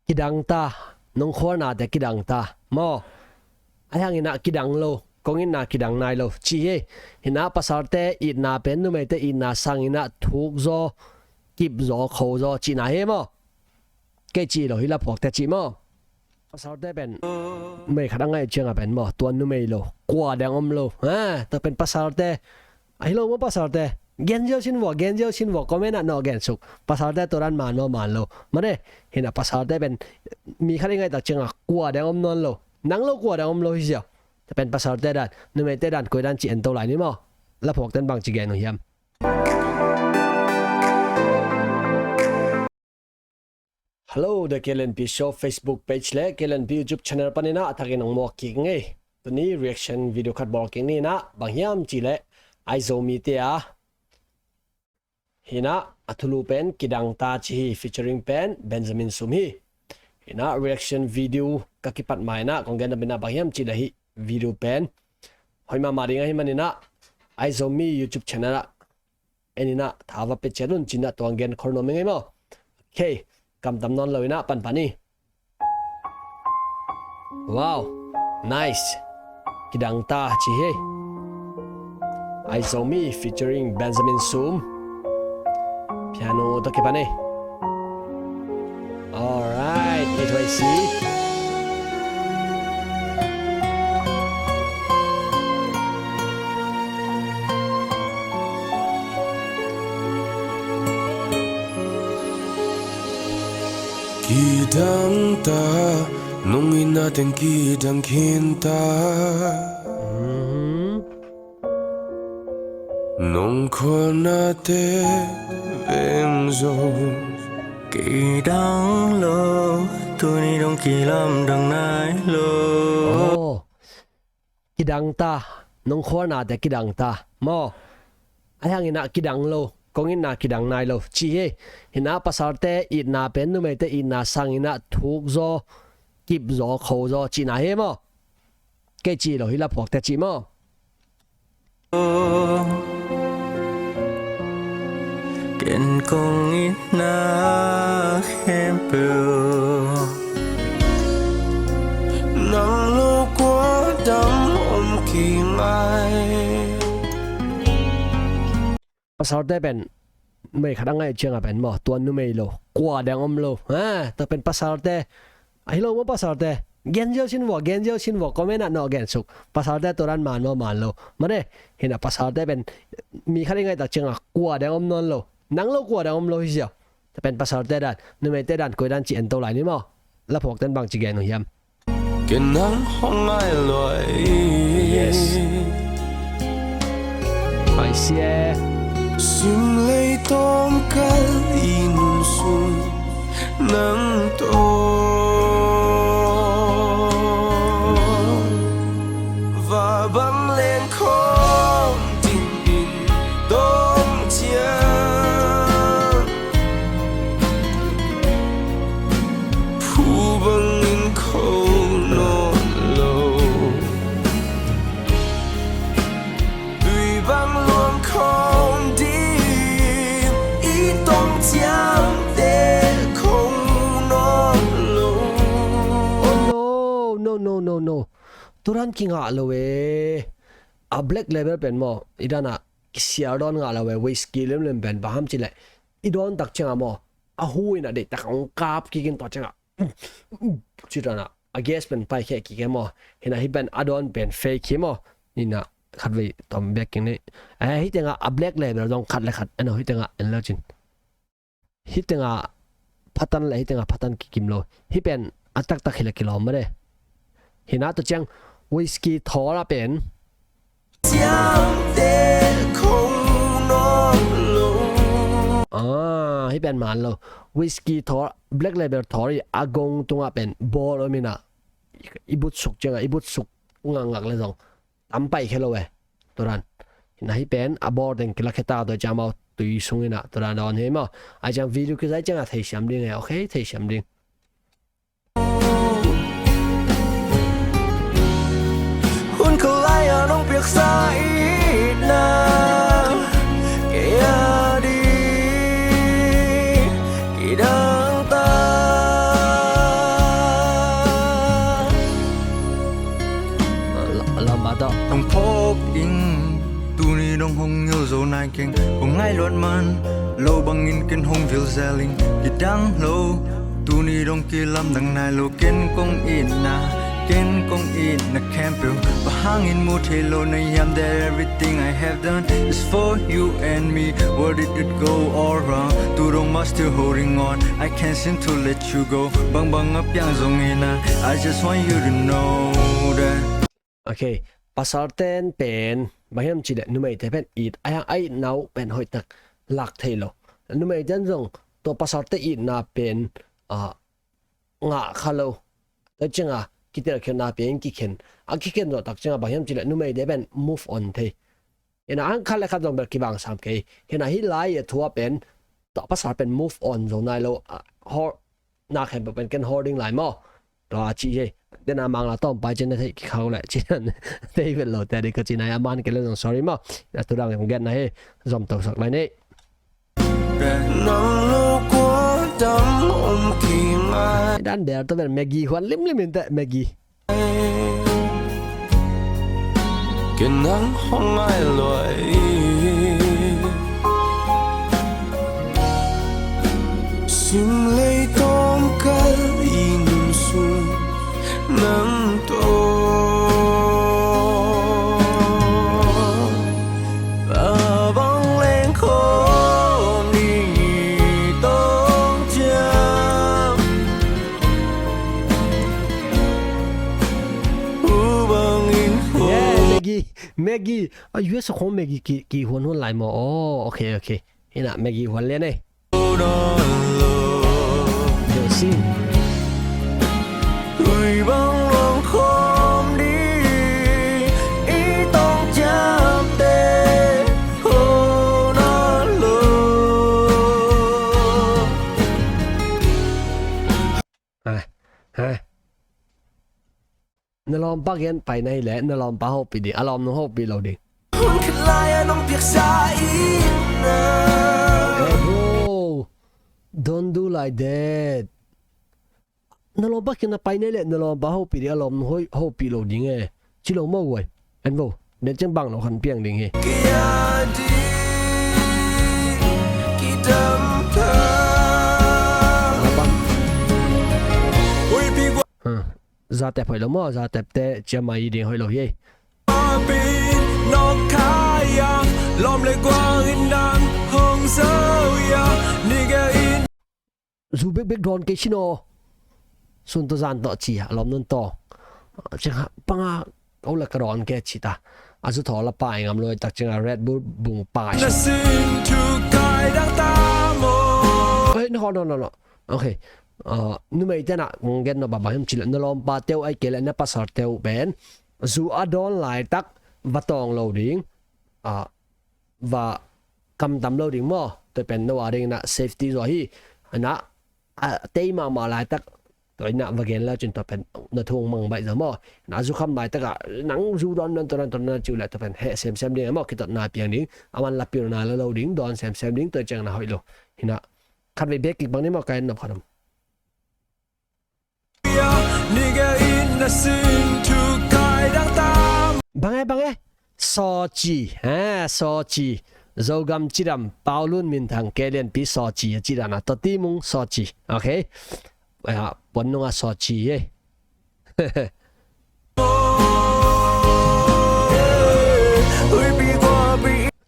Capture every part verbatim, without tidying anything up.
Kidang ta, nong khualnate kidang ta maw. Ahi hanginah kidang lo, kong itna kidang nai lo ci hi. Hinah pasalte itna pen numeite itna sanginah thukzaw, kipzaw, khozaw cihna hi maw. Kei cih lo, hih laphuakte cih maw. Pasalte pen numei khat a ngaih cianga pen maw, tua numei lo, kua dang om lo. Ha, tua pen pasalte. Ahi lo maw pasalte. Gen ziau sin vua, gen ziau sin vua, comment ah nawh gensuk. Pasalte tua dan man maw, man lo. Mane, hinah pasalte pen mi khat i ngaihtak cianga kua dang om nawn lo. Nang lo kua dang om lo hi ziau. Tua pen pasalte dan, numeite dan, koi dan ci en to lai ni maw. Laphuakten bangci gen uh hiam. Hello, The K L N P Show Facebook page le K L N P YouTube channel paninah a thakin hong muak kik ngei. Tuni reaction video khat bawl kik ninah, bang hiam cihleh Aizomite a, hinah a thulu pen Kidang Ta ci hi, featuring pen Benjamin Sum hi. Hinah reaction video ka kipat mainah kong gen napi inah bang hiam cihleh hih video pen hoih mahmah ding ahi maninah Aizomi YouTube channel ah en inah tha va pia ciat un cinah tuang gen khol nuam i ngei maw. Okay, kamtam nawn lo inah panpan hi. Wow, nice. Kidang Ta ci hi. Aizomi featuring Benjamin Sum. Piano tawh kipan hi. Alright, it way si. Kidang ta, nong itna teng kidang khin ta. Mhm. Nong khualnate veng zo. Kidang lo, tuni dong kilamdang nai lo. Oh. Kidang ta, nong khualnate kidang ta maw. Ahi hanginah kidang lo, kong itna kidang nai lo ci hi. Hinah pasalte itna pen numeite itna sanginah thukzaw, kipzaw, khozaw cihna hi maw. Kei cih lo, hih laphuakte cih maw. Ken kong itna khempeuh nang lo kua dang om kik ngai. Pasalte pen numei khat a ngaih cianga pen maw, tua numei lo, kua dang om lo. Ha, tua pen pasalte. Ahi lo maw pasalte. Gen ziau sin vua, gen ziau sin vua, comment ah nawh gensuk. Pasalte tua dan man maw, man lo. Mane, hinah pasalte pen mi khat i ngaihtak cianga kua dang om nawn lo. Nang lo kua dang om lo hi ziau. Tua pen pasalte dan, numeite dan, koi dan ci en to lai ni maw. Laphuakten bangci gen uh hiam. Ken nang hong ngai lua hi. Yes. Pai sia. Sim lei tawm kal i nun sung nang tawh va bang leng khawm dingin tawm ciang phu bangin kho nawn lo. Tui bang luang khawm ding i tawm ciangte kho nawn lo. Oh no, no, no, no, no. Tua dan kingah lo e. A Black Label pen maw, i danah kisial dawn ngah lo e, whisky limlim pen, bang hiam cihleh i dawn tak ciangah maw, a hu inah deihtak hong kap kikin tua ciangah ci danah a gas pen paikhia kik e maw. Hinah hih pen a dawn pen fake hi maw. Hinah khatvei tawm bek king ni. Eh, hih tengah a Black Label zong khat le khat en lo, hih tengah en lo cin. Hih tengah phatan le hih tengah phatan kikim lo. Hih pen a taktak hileh kilawm mah de. Hinah tua ciang whisky thawl ah pen ciangte kho nawn lo. Ah, hih pen man lo. Whisky thawl, Black Label thawl i a gong tungah pen bawl om inah i butsuk ciangah, i butsuk ngakngak le zong tam paikhia lo e. Tua dan. Hinah hih pen a bawl teng kilakhia ta tua ciang amau tui sung inah tua dan dawn hi maw. Ai ciang video kizai ciangah theisiam ding e, okay, theisiam ding. Hun kholai a nong piaksa itna kei a ding kidang ta. Hong ngil zo nai keng, kong ngaih luat man lo bangin ken hong vil zel ing. Kidang lo, tuni dong kilamdang nai lo, ken kong itna, ken kong itna khempeuh bang hangin mu thei lo na hiam? That everything I have done is for you and me. Where did it go all wrong? Tu dong ma still holding on, I can't seem to let you go. Bangbang a piang zong in a, I just want you to know that. Ok, pasal ten pen bang hiam cih leh numeite pen it, a hiang a itna uh pen hoihtak lak thei lo. Numeite in zong tua pasalte itna pen, ah, ngah kha lo. Tua cianga kitelkhiatna pen kikhen. A kikhen zawh tak cianga bang hiam cih leh numeite pen move on thei. Ina ang khat le khat zong bel kibangsam kei. Hina hih lai a thu a pen tua pasal pen move on zo nai lo. Ah, hor, na khempeuh pen ken holding lai maw. Tua a ci hi. Tena Mangla tawm pai cin na theih kikhau leh cin thei vet lo te ding ka ci nai a man kei le zong sorry maw. Na tu dang kong gen na hi. Zom to sak lai ni. Nang lo kua dam om ki ngai. Dan bel to bel Maggi huan limlim in te Maggi. Ken nang hong ngai lua hi. Sim lei tawm kal i nun sung nang tawh a bang leng khawm ding i tawng ciam. U bangin khawm. Yeah, Maggi, Maggi. A U S a khawng Maggi ki, ki huan huan lai maw. Oh, ok, ok. Hina Maggi huan lian ei. Ui bang bang khawm ding i tawng ciamte. Hona lo. Hai, hai. Na lawmpa kiang pai na hi leh na lawmpa hopih ding, a lawmnu hopih lo ding. Hun khat lai-a nong piaksa in na. Eh, bro. Don't do like that. Na lawmpa kiang na pai na hi leh na lawmpa hopih ding, a lawmnu hoi, hopih lo ding e. Ci lo maw guai. En vo. Den ciang bang lo khan piang ding hi. Kia ding kidam ta. Huh. Zatep hoih lo maw, zatepte ciamai ding hoih lo hi. Zu bekbek dawn kei sin aw. Sun tawh zan tawh ci a lawm nun tawh. Ciang panga o la ka dawn kei ci ta. A zu thaw la pai ngam lo tak ciang a Red Bull bung pai. Na sin thu kai dang ta maw. Ei, no, no, no, no. Ok. Ah, numei tena kong gen nop a bang hiam cih leh na lawmpa teu ahih kei leh na pasal teu pen zu a dawn laitak va tawng lo ding, ah, va kamtam lo ding maw? Tua pen no a ding na safety zaw hi. Na a tei mahmah laitak tua ina va gen le cin tua pen na thu mang baih zaw maw? Na zu kham laitak a nang zu dawn nan tua nan tua nan ci uh leh tua pen heh semsem ding maw? Kitotna piang ding, a man la pilna la lo ding, dawn semsem ding, tua ciang na hoih lo. Hina khatvei bek kik bang ni maw, ka en nop khat om. Bang e, bang e. Sawci, eh, sawci. Zogam cidam, Paulun minthang, kei lianpi sawci a cidana, tawti mung sawci. Ok. Eh, puan nunga sawci, eh.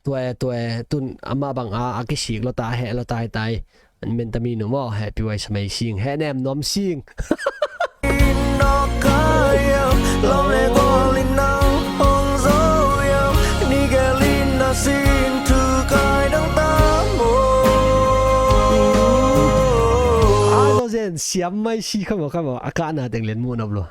Tua e, tua e, tun ama bang a, a kisik lo ta, heh lo tai tai. An men ta mi nu maw, heh piwai sa mei sing, heh nem nuam sing. A lo zen, siam mai si kha maw, kha maw, a kahna teng len mu nop lo.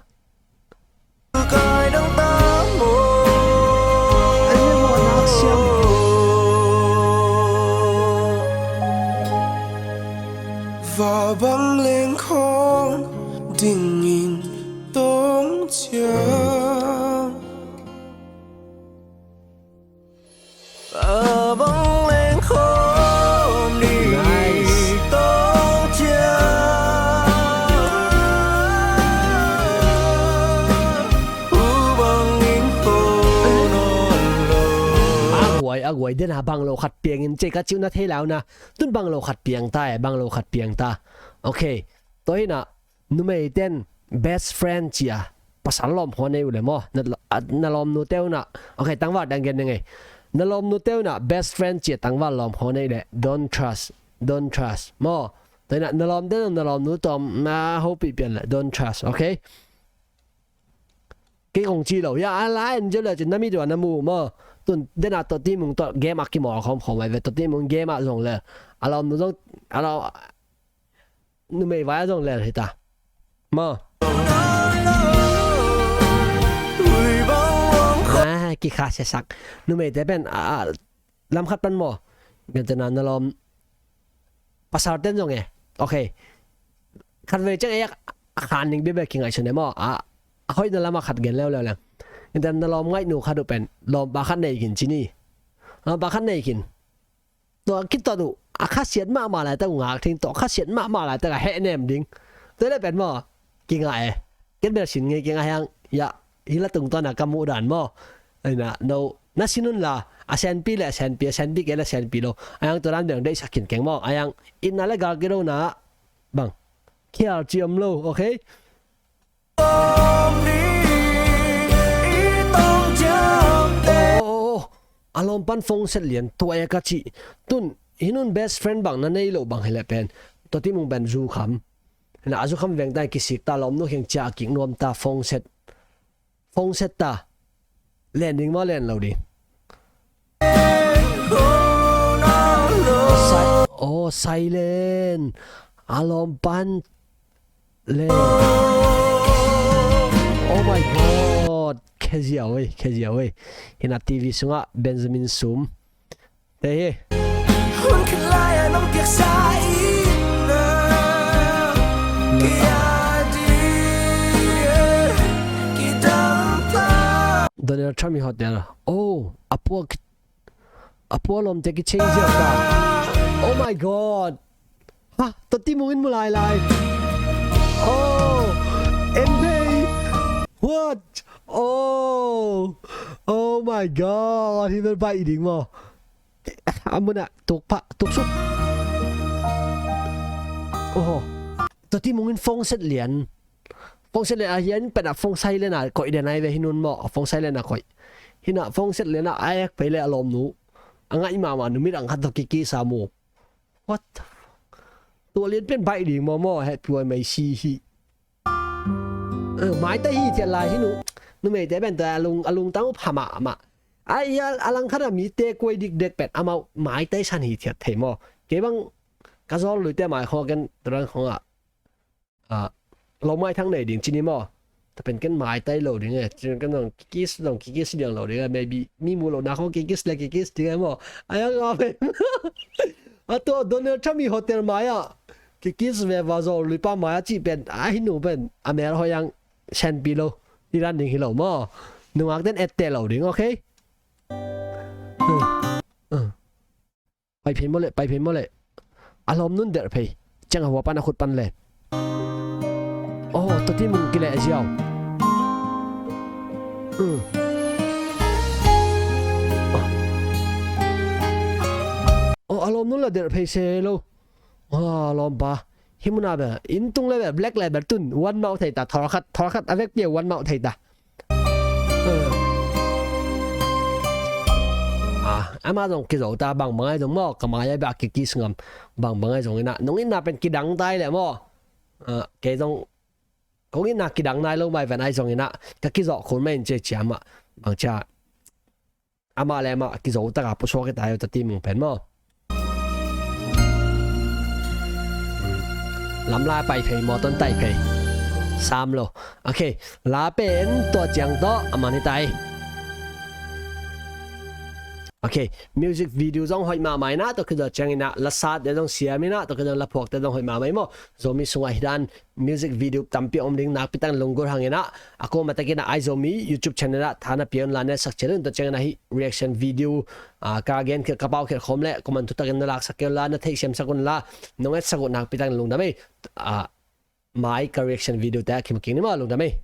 Va bang leng khawm dingin tawng ciang. A bang leng khawm ding i tawng ciang. U bangin khawm nawn lo. A guai, a guai. Oi, dena bang lo khat piangin ci ka ci uh na thei lai uh na. Tun bang lo khat piang ta e, bang lo khat piang ta. Ok. Tua hi na, numei ten best friend ci a pasal lawm khawng nei uh le maw. Na, a, na lawmnu te uh na. Ok, tangval dang gen ding e. Na lawmnu te uh na best friend ci a tangval lawm khawng nei le. Don't trust. Don't trust. Maw. Tua hi na, na lawm te uh na lawmnu tawm na hopih pian le. Don't trust. Ok. Kei kong ci lo. Ya, a la en cio le cin na mi tua na mu maw. Tun dena tua timung tua game a kimawl khawm khawm ai ve. Tua timung game a zong le. A lawmnu zong, a lawm numei vai a zong lel hi ta. Maw. Ah, kikha siasak. Numei te pen, ah, lam khat pan maw. Gen tena na lawm pasal ten zong e. Ok. Khat vei ciang e a khan ning bia bia kingaihsun e maw. A, a hoih na lam a khat gen leuleu leng. Gen tena na lawm ngaihnu khat uh pen. Lawmpa khat nei kin ci ni. Lawmpa khat nei kin. Tua kitot uh a khasiat mahmah laitak uh ngak thing, tua khasiat mahmah laitak a hehnem ding. Tua le pen maw, kingah e. Ken bel sin ngei kingah hiang, ya, hi la tungtawn a ka muh dan maw. Aina, no, na sin un la, a senpi le a senpi, a senpi kei le a senpi lo. Ayang tua dan bel deihsak khin keng maw. Ayang, itna le gal kei lo na, bang. Khial ci om lo, ok? Oh, oh, oh. A lawm pan phone set lian tua e ka ci. Tun, hi nun best friend bang na nei lo bang hi le pen. Tua timung pen zu kham. Na a zu kham veng ta kisik ta lawmnu kheng cia kik nuam ta phone set. Phone set ta. Len ding maw len lo ding. Si-, oh, silent. A lawm pan le. Oh my God. Kheziau ei, kheziau ei. Hi na TV sungah Benjamin Sum. Te hi. Hun khat lai a nong piaksa in na. Kia di, kidang ta. Donald Trump i hotel. Oh, a puak A pua lawmte kicheng ziau ta. Oh my God. Ha, tua timung in mu lai lai. Oh, en vei. What? Oh. Oh my God. Hi bel baih ding maw. A mun ah tuk pah, tuk suk. Oh. Tua timung in phone set lian. Phone set lian a hian pen a phone silent a koih den ai ve hi nun maw. A phone silent a koih. Hi na phone set lian a a ek pei le a lawmnu. A ngaih mahmah numit ang khat tawh kikis a mu. What the fuck? Tua lian pen baih ding maw maw, hehpih huai mai si hi. Eh, maitai hithiat lai hi nu. Numeite pen tua a lung, a lungtang uh pha mahmah. Ai, a, a langkhat a mite kuai dikdek pen amau maitai san hithiat thei maw. Kei bang ka zawl luite mai khawng ken tua dan khawng ah. Ah, lo maithang nei ding ci ni maw? Tua pen ken maitai lo ding e. Ci ken zong kikis, zong kikis diang lo ding e. Maybe mi mu lo na khawng kikis le kikis ding e maw? Ai, a ngau pen. A tua Donald Trump i hotel mai ah kikis ve va zawl luipa mai ah cih pen a hi nu pen a mel hoih ang senpi lo. Hi dan ding hi lo maw? Nungak ten ette lo ding, ok? Hmm. Hmm. Pai phei maw le, pai phei maw le. A lawm nun derh phei. Ciang a hua pan a khut pan le. Oh, tua ti mung kileh ziau. Mm. Oh, a lawm nun la derh phei se lo. Ah, lawmpa. Hi muna bel, inn tung le bel, black le bel tun, one mauh thei ta, thawlkhat, thawlkhat a vekpi a one mauh thei ta. Eh. Ah, ama zong kizo ta, bangbang ai zong maw, ka mai ai bel a kikis ngam, bangbang ai zong ina, nong ina pen kidang tai le maw. Ah, kei zong, kong ina kidang nai lo mai ven ai zong ina, ka kizo khun mai in ce cia mah, bang cia. Amah le amah kizo taka pusuak hi ta hi uh, tua ti mung pen maw? Lamlai pai phei, mawtaw in tai phei. Sam lo. Ok, la pen tua ciang tawh a man hi ta hi. Ok, music video zong hoih mahmah ina, tua khit zawh ciangin ah lasate zong siam ina, tua khit zawh laphuakte zong hoih mahmah hi maw? Zomi sungah hi dan music video tampi om ding, nakpi takin lunggulh hang ina, a kuamah takin ah Aizomi YouTube channel ah tha na pia unla na etsak ciat un, tua ciangin ah hih reaction video, ah, ka gen khel, ka pau khel khawm le comment thutakin na laksak kei unla, na theihsiamsak unla, nong etsak uh nakpi takin lungdam ei. Ah, mai ka reaction video te ah kimu kik ni maw, lungdam ei.